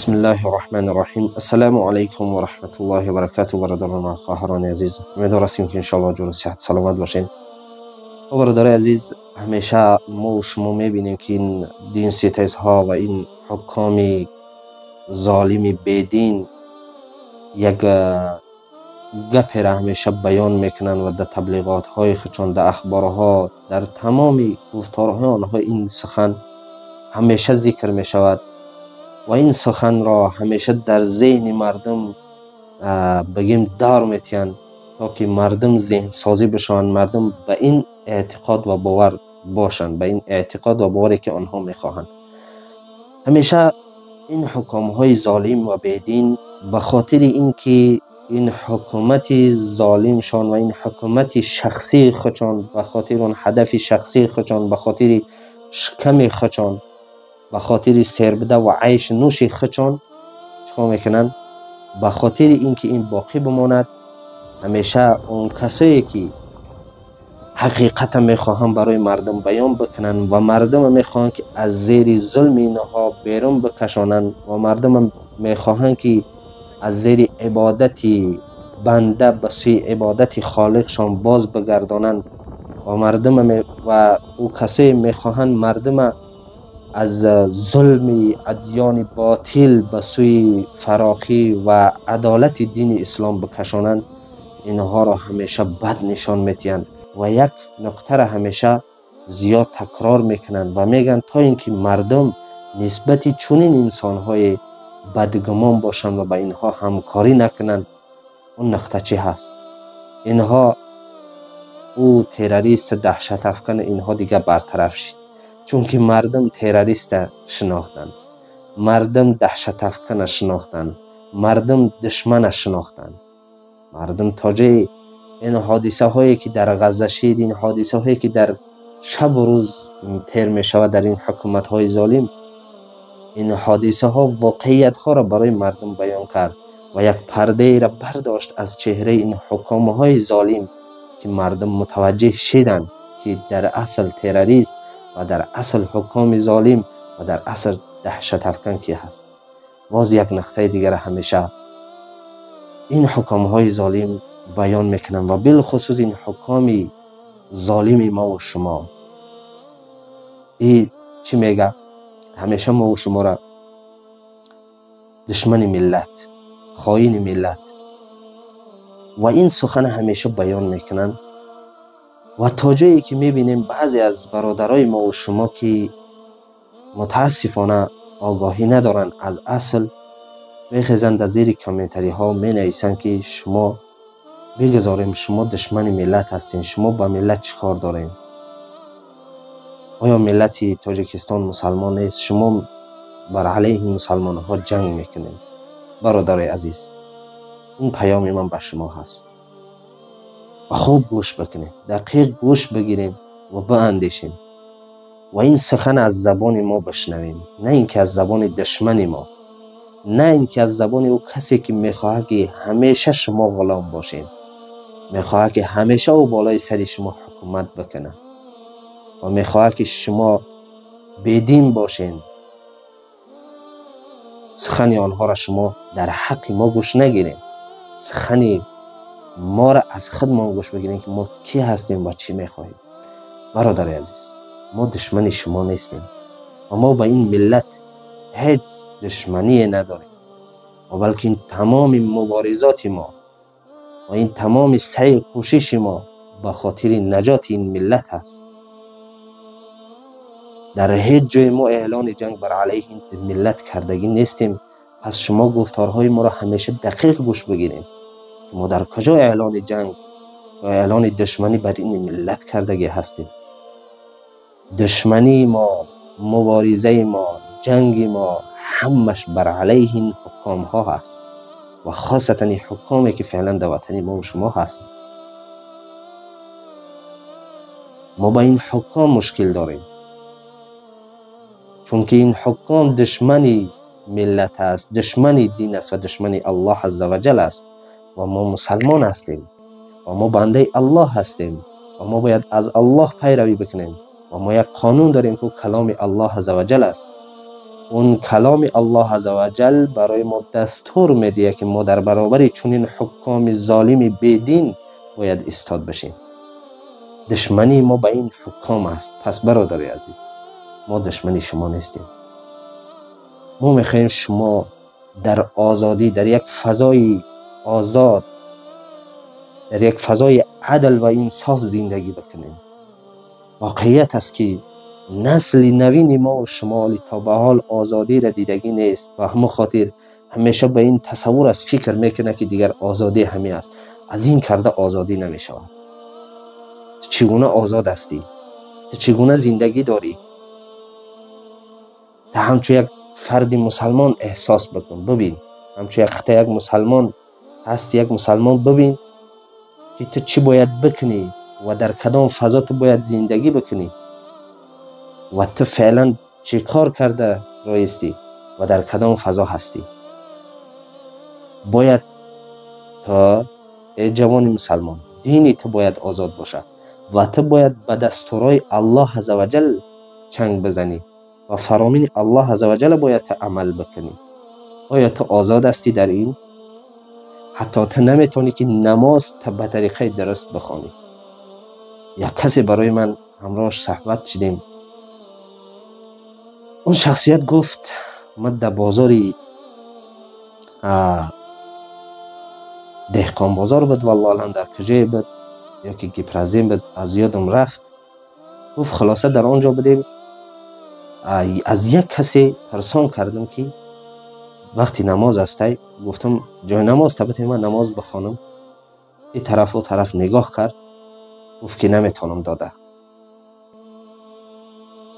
بسم الله الرحمن الرحیم. السلام علیکم و رحمت الله و برکاته. برادران و خواهران عزیز، امیدوار هستیم که انشالله جور صحت سلامت باشین. و برادران عزیز، همیشه ما و شما میبینیم که این دین ستیز ها و این حکام ظالم بیدین یک گپ را همیشه بیان میکنن و در تبلیغات های خودشان، در اخبارها، در تمام گفتارهای آنها این سخن همیشه ذکر میشود و این سخن را همیشه در ذهن مردم بگیم دار میتین تا که مردم ذهن سازی بشن، مردم به این اعتقاد و باور باشند، به این اعتقاد و باوری که آنها میخواهند. همیشه این حکام های ظالم و بیدین به خاطر اینکه این حکومت ظالمشان و این حکومت شخصی خودشان، به خاطر اون هدف شخصی خودشان، به خاطر شکم خودشان، به خاطر سربده و عیش نوش خودشان چیکار میکنن؟ به خاطر اینکه این باقی بماند، همیشه اون کسایی که حقیقت میخواهن برای مردم بیان بکنن و مردم میخواهن که از زیر ظلم اینها بیرون بکشانن و مردم میخواهن که از زیر عبادت بنده به سوی عبادت خالقشان باز بگردانن و مردم و او کسایی میخواهن مردم از ظلم ادیان باطل به سوی فراخی و عدالت دین اسلام بکشانند، اینها را همیشه بد نشان میتین و یک نقطه را همیشه زیاد تکرار میکنند و میگن تا اینکه مردم نسبت چنین انسانهای بدگمان باشند و به اینها همکاری نکنند. اون نقطه چی هست؟ اینها او تروریست دهشت افکن اینها دیگه برطرف شد، چون که مردم تروریست شناختن، مردم دهشت افکن شناختن، مردم دشمن شناختن. مردم تا جای این حادثه هایی که در غزه شد، این حادثه هایی که در شب و روز تیر می شود در این حکومت های ظالم، این حادثه ها واقعیت ها را برای مردم بیان کرد و یک پرده را برداشت از چهره این حکام های ظالم که مردم متوجه شدند که در اصل تروریست و در اصل حکام ظالم و در اصل دهشت افکن کی هست. باز یک نقطه دیگر همیشه این حکام های ظالم بیان میکنن و بالخصوص این حکام ظالم ما و شما، ای چی میگه؟ همیشه ما و شما را دشمن ملت، خائن ملت و این سخن همیشه بیان میکنن. و تا جایی که میبینیم بعضی از برادرای ما و شما که متاسفانه آگاهی ندارن از اصل، میخیزن در زیر کامنتری ها می نویسن که شما بگذاریم، شما دشمن ملت هستین، شما با ملت چیکار دارین؟ آیا ملت تاجیکستان مسلمان نیست؟ شما بر علیه مسلمان ها جنگ میکنین. برادرای عزیز، این پیام من به شما هست و خوب گوش بکنید، دقیق گوش بگیریم و باندیشین و این سخن از زبان ما بشنوین، نه اینکه از زبان دشمن ما، نه اینکه از زبان او کسی که میخواهد که همیشه شما غلام باشین، میخواهد که همیشه او بالای سر شما حکومت بکنه و میخواهد که شما بیدین باشین. سخن آنها را شما در حق ما گوش نگیرین، سخن ما را از خودمان گوش بگیرین که ما کی هستیم و چی میخواهیم. برادر عزیز، ما دشمن شما نیستیم و ما با این ملت هیچ دشمنی نداریم و بلکه این تمام مبارزات ما و این تمام سعی کوشش ما به خاطر نجات این ملت هست. در هیچ جای ما اعلان جنگ بر علیه این ملت کردگی نیستیم. پس شما گفتارهای ما را همیشه دقیق گوش بگیرین که ما در کجا اعلان جنگ و اعلان دشمنی بر این ملت کردگی هستیم. دشمنی ما، مبارزه ما، جنگ ما همش بر علیه این حکام ها هست و خاصتا این حکامی که فعلا در وطن ما و شما هست. ما با این حکام مشکل داریم، چون که این حکام دشمنی ملت است، دشمنی دین است و دشمنی الله عزوجل است و ما مسلمان هستیم و ما بنده الله هستیم و ما باید از الله پیروی بکنیم و ما یک قانون داریم که کلام الله عزوجل است. اون کلام الله عزوجل برای ما دستور میده که ما در برابر چنین حکام ظالم بیدین باید ایستاد بشیم. دشمنی ما به این حکام است. پس برادر عزیز، ما دشمنی شما نیستیم. ما میخواهیم شما در آزادی، در یک فضای آزاد، در یک فضای عدل و انصاف زندگی بکنیم. واقعیت است که نسل نوین ما و شما تا به حال آزادی را دیدگی نیست و همه خاطر همیشه به این تصور از فکر میکنه که دیگر آزادی همه است. از این کرده آزادی نمیشود. تو چگونه آزاد هستی؟ تو چگونه زندگی داری؟ تو همچون یک فرد مسلمان احساس بکن، ببین همچون یک خطه یک مسلمان هستی، یک مسلمان ببین که تو چی باید بکنی و در کدام فضا تو باید زندگی بکنی و تو فعلا چه کار کرده رایستی و در کدام فضا هستی. باید تا ای جوان مسلمان، دینی تو باید آزاد باشه و تو باید به دستورای الله عزوجل چنگ بزنی و فرامین الله عزوجل باید تو عمل بکنی. آیا تو آزاد هستی در این؟ حتی تو نمیتونی که نماز تا به طریقه درست بخوانی. یک کسی برای من همراهش صحبت شدیم، اون شخصیت گفت من در بازاری دهقان بازار بود، والله الان در کجای بود یا که گیپرزین بود از یادم رفت. گفت خلاصه در آنجا بودیم، از یک کسی پرسان کردم که وقتی نماز استی، گفتم جای نماز تا بتونم من نماز بخوانم. این طرف و طرف نگاه کرد، گفت که نمیتونم داده.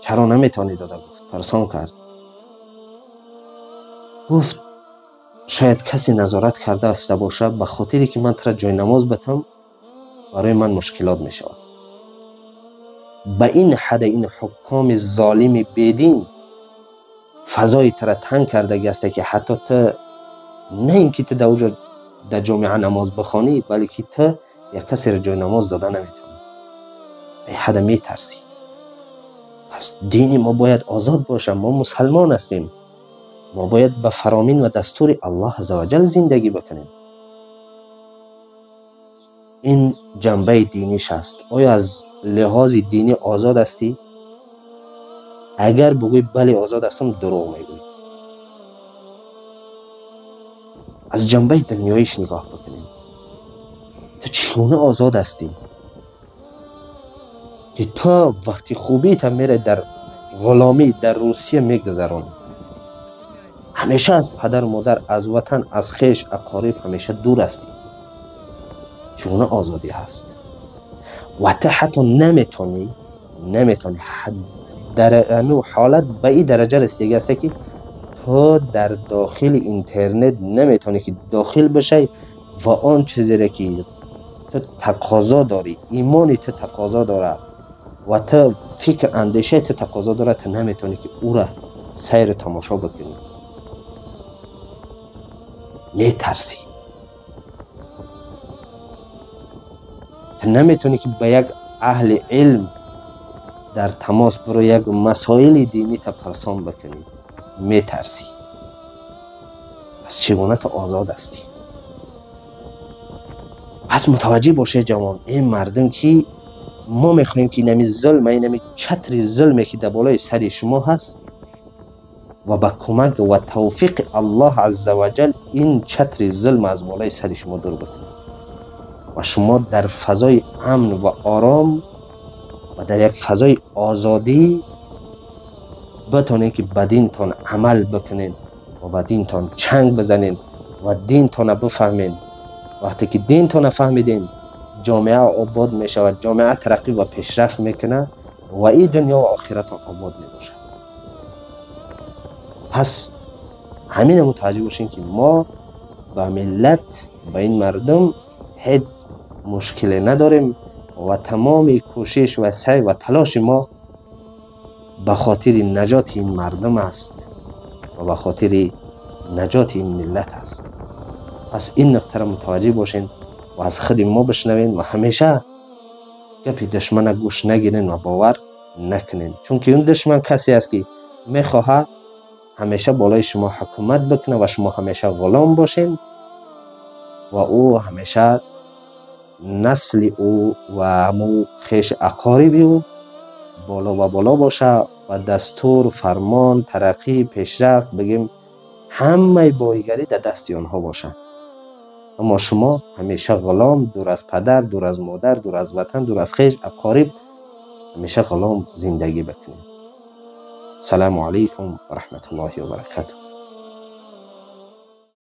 چرا نمیتونی داده؟ گفت پرسان کرد. گفت شاید کسی نظارت کرده است باشه، به خاطری که من تر جای نماز بتم برای من مشکلات میشود. به این حد این حکام ظالم بیدین فضای تر تنگ کرده است که حتی تو نه اینکه تو در جامعه نماز بخوانی، بلکه تو یک کسی را جای نماز داده نمیتونی، به حد میترسی. پس دین ما باید آزاد باشه. ما مسلمان هستیم، ما باید به فرامین و دستور الله عزوجل زندگی بکنیم. این جنبه دینیش است. آیا از لحاظ دینی آزاد هستی؟ اگر بگوی بله آزاد هستم، دروغ میگویی. از جنبه دنیاییش نگاه بکنیم، تو چگونه آزاد هستی که تا وقتی خوبی تا میره در غلامی در روسیه میگذرانی، همیشه از پدر و مادر، از وطن، از خویش، اقارب همیشه دور هستی. چگونه آزادی هست؟ و تو حتی نمیتونی در همین حالت به این درجه رسیدگی هست که تو در داخل اینترنت نمیتونی که داخل بشی و آن چیزی را که تو تقاضا داری، ایمانی تو تقاضا داره و تو فکر اندیشه تو تقاضا داره، تو نمیتونی که او را سیر تماشا بکنی. میترسی. تو نمیتونی که به یک اهل علم در تماس برو یک مسائل دینی تا پرسان بکنی، میترسی. پس چگونه تو آزاد هستی؟ پس متوجه باشه جوان، این مردم که ما میخوایم که اینمی ظلم، اینمی چتر ظلمی که در بالای سر شما هست و با کمک و توفیق الله عزوجل این چتر ظلم از بالای سر شما دور بکنیم و شما در فضای امن و آرام و در یک فضای آزادی بتونید که به دینتان عمل بکنین و به دینتان چنگ بزنین و دینتان بفهمین. وقتی که دینتان فهمیدین، جامعه آباد می شود، جامعه ترقی و پیشرفت میکنه و این دنیا و آخرت آباد می باشه. پس همین متوجه باشین که ما به ملت، به این مردم هیچ مشکلی نداریم و تمام کوشش و سعی و تلاش ما به خاطر نجات این مردم است و به خاطر نجات این ملت است. پس این نقطه را متوجه باشین و از خود ما بشنوین و همیشه گپ دشمن گوش نگیرین و باور نکنین، چون که اون دشمن کسی است که میخواهد همیشه بالای شما حکومت بکنه و شما همیشه غلام باشین و او همیشه نسل او و همو خیش اقارب او بالا و بالا باشه و دستور، فرمان، ترقی، پیشرفت، بگیم همه بایگری در دست آنها باشه. اما شما همیشه غلام، دور از پدر، دور از مادر، دور از وطن، دور از خیش اقارب، همیشه غلام زندگی بکنید. السلام علیکم و رحمت الله و برکاته.